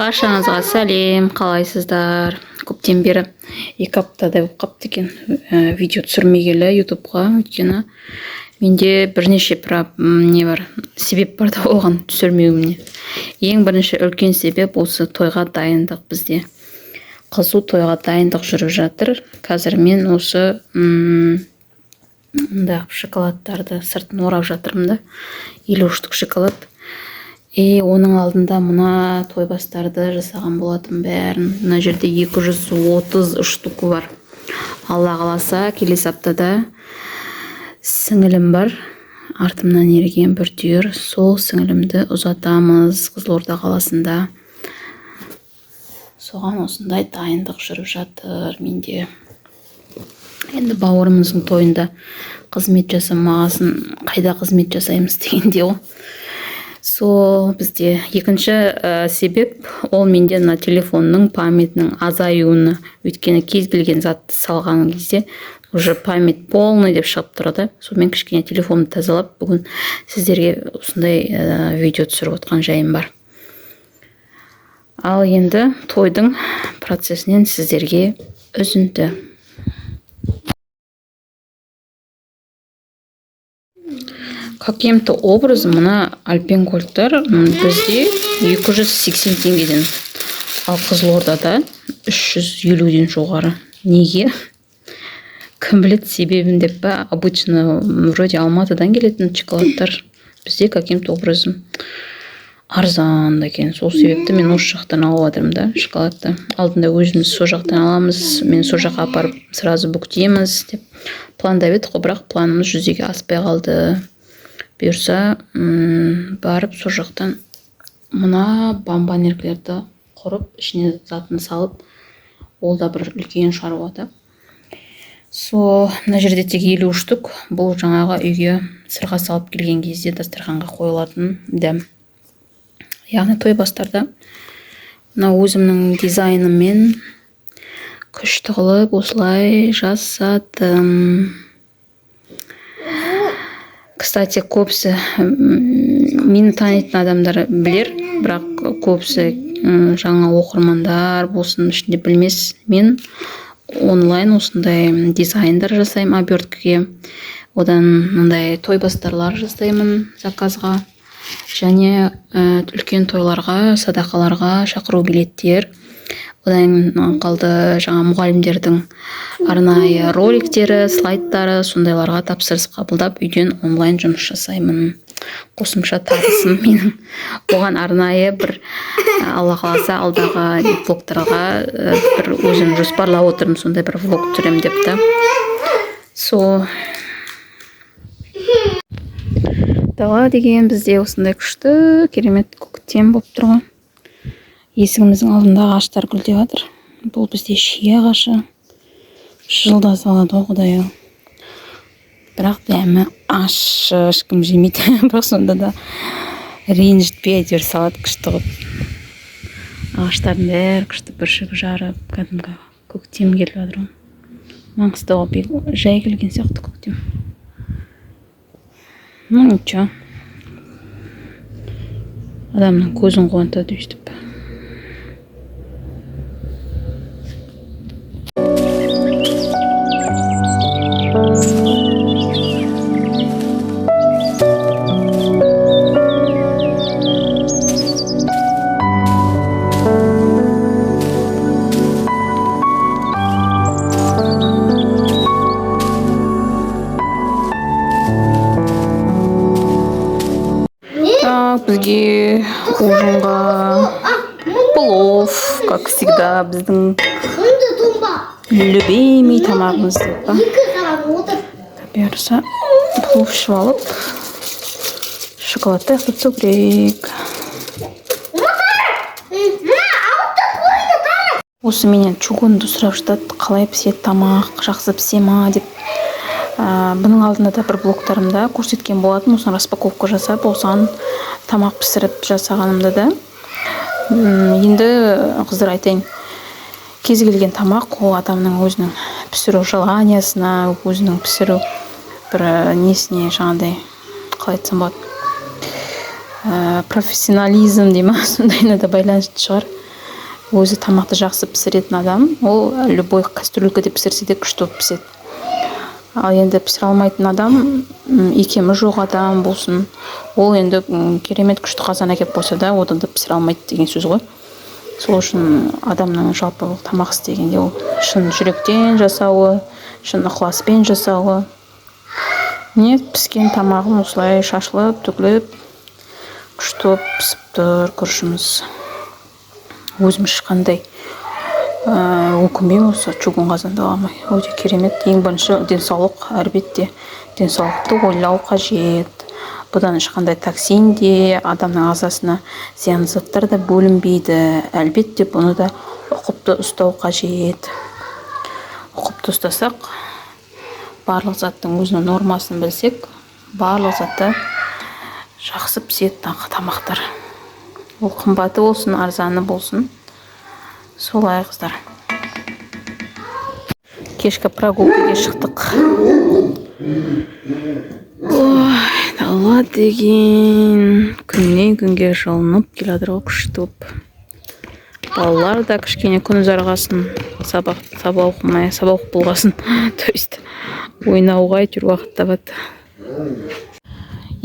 Баршаңызға сәлем, қалайсыздар? Көптен бері 2 аптадай болып қапты екен видео түсірмегелі ютубқа, өйткені менде бірнеше не бар, себеп бар да оған түсірмеуіме. Ең бірінші үлкен себеп осы тойға дайындық. Бізде қызу тойға дайындық жүріп жатыр. Қазір мен осы мындай шоколадтарды сыртын орап жатырмын да, 50 штук шоколад. И оның алдында мына тойбастарды жасаған болатын бәрін. Мына жерде 230 штук бар. Алла қаласа, келесі аптада сіңілім бар, артымнан ерген бір түйір, сол сіңілімді ұзатамыз Қызылорда қаласында. Соған осындай дайындық жүріп жатыр менде. Енді бауырымыздың тойында қызмет жасамағасын, қайда қызмет жасаймыз дегендей ғой. Сол бізде екінші себеп ол менде мына телефонның памятінің азаюына, өйткені кез келген затты салған кезде уже память полный деп шығып тұрады. Сонымен кішкене телефонымды тазалап, бүгін сіздерге осындай видео түсіріп отқан жайым бар. Ал енді тойдың процесінен сіздерге үзінді. Каким-то образом мына Альпенгольдтар бізде 280 теңгеден, ал Қызылордада 350-ден жоғары. Неге, кім біледі себебін деп па. Обычно вроде Алматыдан келетін шоколадтар бізде каким-то образом арзан екен. Сол себепті мен осы жақтан алып жатырмын да шоколадты. Алдында өзіміз сол жақтан аламыз, мен сол жаққа апарып сразу бүктейміз деп пландап едік қой, бірақ планымыз жүзеге аспай қалды. Бұйырса, барып сол жақтан мына бомбонеркілерді құрып, ішіне затын салып, ол да бір үлкен шаруа да. Сол мына жерде тек 50 штук. Бұл жаңағы үйге сырға салып келген кезде дастарханға қойылатын дәм, яғни той бастарда. Мына өзімнің дизайныммен күшті қылып осылай жасадым. Кстати, көбісі мені танитын адамдар білер, бірақ көбісі жаңа оқырмандар болсын ішінде білмес. Мен онлайн осындай дизайндар жасаймын оберткіге, одан мындай той бастарлар жасаймын заказға және үлкен тойларға, садақаларға шақыру билеттер, одан қалды жаңа мұғалімдердің арнайы роликтері, слайдтары, сондайларға тапсырыс қабылдап, үйден онлайн жұмыс жасаймын. Қосымша табысым менің. Оған арнайы бір, Алла қаласа, алдағы влогтарға бір өзім жоспарлап отырмын, сондай бір влог түсіремін деп та. Сол дала деген бізде осындай күшті керемет көктем болып тұр ғой. Есігіміздің алдында ағаштар гүлдеп жатыр. Бұл бізде шие ағашы, жылда салады ғой, құдай ау, бірақ дәмі ащы, ешкім жемейді, бірақ сонда да ренжітпей әйтеуір салады күшті қылып. Ағаштардың бәрі күшті бүршік жарып, кәдімгі көктем келіп жатыр ғой. Маңғыстауға жай келген сияқты көктем. Ну ничего, адамның көзін қуантады өйстіп. Так, бізге ужинға плов, как всегда, біздің любимый тамағымыз деп па. Бұйырса, плов ішіп алып, шоколадты аяқтап тастау керек. Осы менен чугунды сұрап жатады, қалай піседі тамақ, жақсы пісе ма деп. Бұның алдында да бір блогтарымда көрсеткен болатын, осыны распаковка жасап, осыған тамақ пісіріп жасағанымда да. Енді қыздар, айтайын, кез келген тамақ ол адамның өзінің пісіру желаниясына, өзінің пісіру бір несіне, жаңағыдай, қалай айтсам болады, профессионализм дей ма, сондайына да байланысты шығар. Өзі тамақты жақсы пісіретін адам, ол любой кастрюлькада пісірсе де күшті болып піседі. Ал енді пісіре алмайтын адам, икемі жоқ адам болсын, ол енді керемет күшті қазан әкеліп қойса да, одан да пісіре алмайды деген сөз ғой. Сол үшін адамның жалпы тамақ істегенде ол шын жүректен жасауы, шын ықыласпен жасауы. Міне, піскен тамағым осылай шашылып, төгіліп, күшті болып пісіп тұр күрішіміз. Өзім ешқандай өкінбеймін осы чугун қазанды алмай. Өте керемет. Ең бірінші денсаулық, әлбетте денсаулықты ойлау қажет. Бұдан ешқандай токсин де, адамның ағзасына зиянды заттар да бөлінбейді. Әлбетте бұны да ұқыпты ұстау қажет. Ұқыпты ұстасақ, барлық заттың өзінің нормасын білсек, барлық затты жақсы піседі тамақтар. Ол қымбаты болсын, арзаны болсын. Солай, қыздар. Кешкі прогулкаға шықтық. Ой, дала деген күннен күнге жылынып келе жатыр ғой, күшті болып. Балалар да кішкене күн ұзарғасын, сабақ оқымай, сабақ оқып болғасын, то есть ойнауға әйтеуір уақыт табады.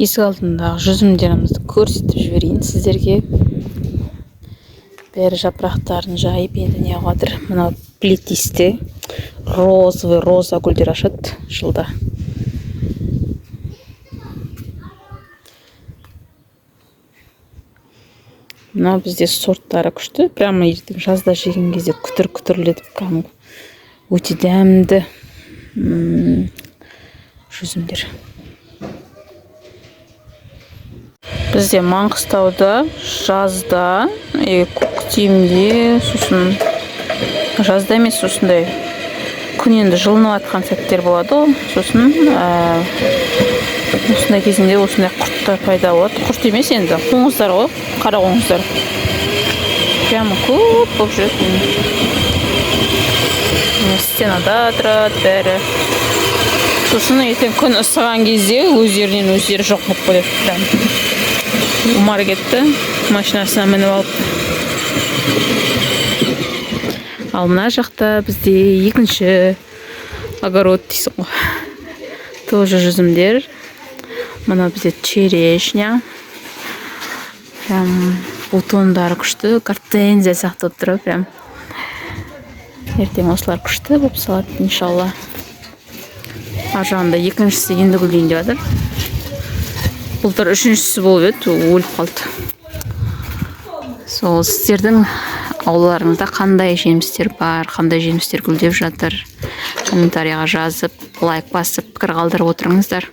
Есік алдындағы жүзімдерімізді көрсетіп жіберейін сіздерге. Бәрі жапырақтарын жайып енді не қылып жатыр. Мынау плетисті розовый роза гүлдер ашады жылда. Мынау бізде сорттары күшті. Прямо ертең жазда жеген кезде күтір-күтірлетіп кәдімгі өте дәмді жүзімдер. Бізде Маңғыстауда жазда, көктемде, сосын жазда емес, осындай күн енді жылынып жатқан сәттер болады ғой. Сосын осындай кезінде осындай құрттар пайда болады. Құрт емес енді, қоңыздар ғой, қара қоңыздар. Прямо көп болып жүреді. Стенада тұрады бәрі. Сосын ертең күн ысыған кезде өздерінен өздері жоқ болып кетеді. Прям. Умар кетті, машинасына мініп алып. Ал мына жақта бізде екінші огород дейсің ғой. Тоже жүзімдер. Мына бізде черешня. Прям бутондары күшті, гортензия сияқты болып тұр прям. Ертең осылар күшті болып салады, иншалла. Ар жағында екіншісі енді гүлдейін деп жатыр. Былтыр үшіншісі болып еді, өліп қалды. Сол сіздердің аулаларыңызда қандай жемістер бар, қандай жемістер гүлдеп жатыр, комментарийға жазып, лайк басып, пікір қалдырып отырыңыздар.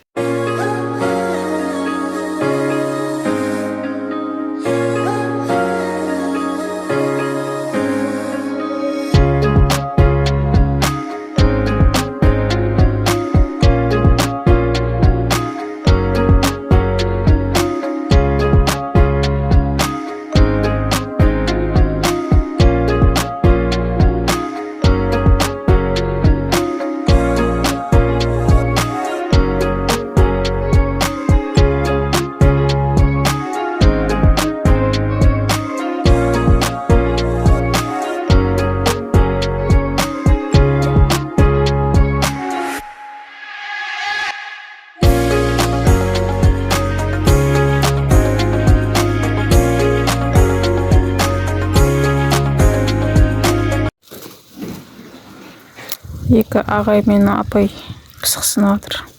Екі ағай мен апай пысықсынып жатыр.